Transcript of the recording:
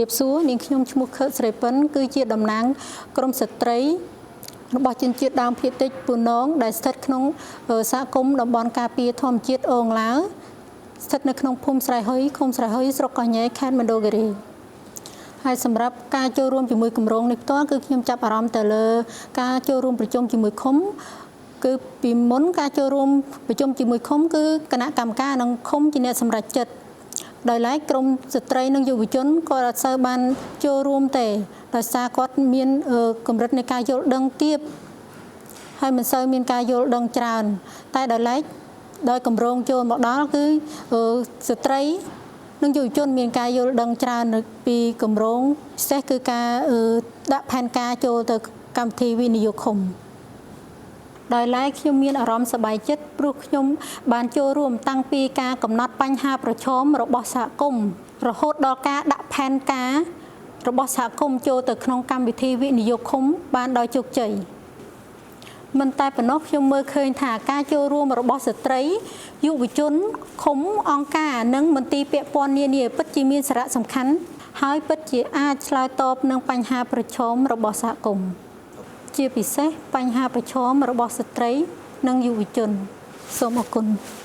រាបសួរនាងខ្ញុំឈ្មោះខើស្រីពិនគឺជាតំណាងក្រុមស្ត្រីរបស់ជនជាតិដើមភាគតិចពូនងដែលស្ថិតក្នុងសហគមន៍តំបន់ការពារធម្មជាតិអូងឡាវស្ថិតនៅក្នុងភូមិស្រែហុយឃុំស្រែហុយស្រុកកោះញែកខេត្តមណ្ឌលគិរីហើយសម្រាប់ការចូលរួមជាមួយគម្រោងនេះផ្ទាល់គឺខ្ញុំចាប់អារម្មណ៍ទៅលើការចូលរួមប្រជុំជាមួយឃុំគឺពីមុនការចូលរួមប្រជុំជាមួយឃុំគឺគណៈកម្មការនិងឃុំជាអ្នកសម្រេចចិត្តដោយឡែកក្រុមស្ត្រីនិងយុវជនក៏អត់សូវបានចូលរួមទេដោយសារគាត់មានកម្រិតនៃការយល់ដឹងទាបហើយមិនសូវមានការយល់ដឹងច្រើន តែដោយឡែកដោយគម្រោងចូលមកដល់គឺស្ត្រីនិងយុវជនមានការយល់ដឹងច្រើនពីគម្រោងពិសេសគឺការដាក់ផែនការចូលទៅកម្មវិធីវិនិយោគឃុំដោយឡែកខ្ញុំមានអារម្មណ៍សប្បាយចិត្តព្រោះខ្ញុំបានចូលរួមតាំងពីការកំណត់បញ្ហាប្រឈមរបស់សហគមន៍រហូតដល់ការដាក់ផែនការរបស់សហគមន៍ចូលទៅក្នុងកម្មវិធីវិនិយោគឃុំបានដោយជោគជ័យមិនតែប៉ុណ្ណោះខ្ញុំមើលឃើញថាការចូលរួមរបស់ស្ត្រីយុវជនឃុំអង្គការនិងមន្ទីរពាក់ព័ន្ធនានាពិតជាមានសារៈសំខាន់ហើយពិតជាអាចឆ្លើយតបនឹងបញ្ហាប្រឈមរបស់សហគមន៍ជាពិសេសបញ្ហាប្រឈមរបស់ស្ត្រីនិងយុវជនសូមអរគុណ។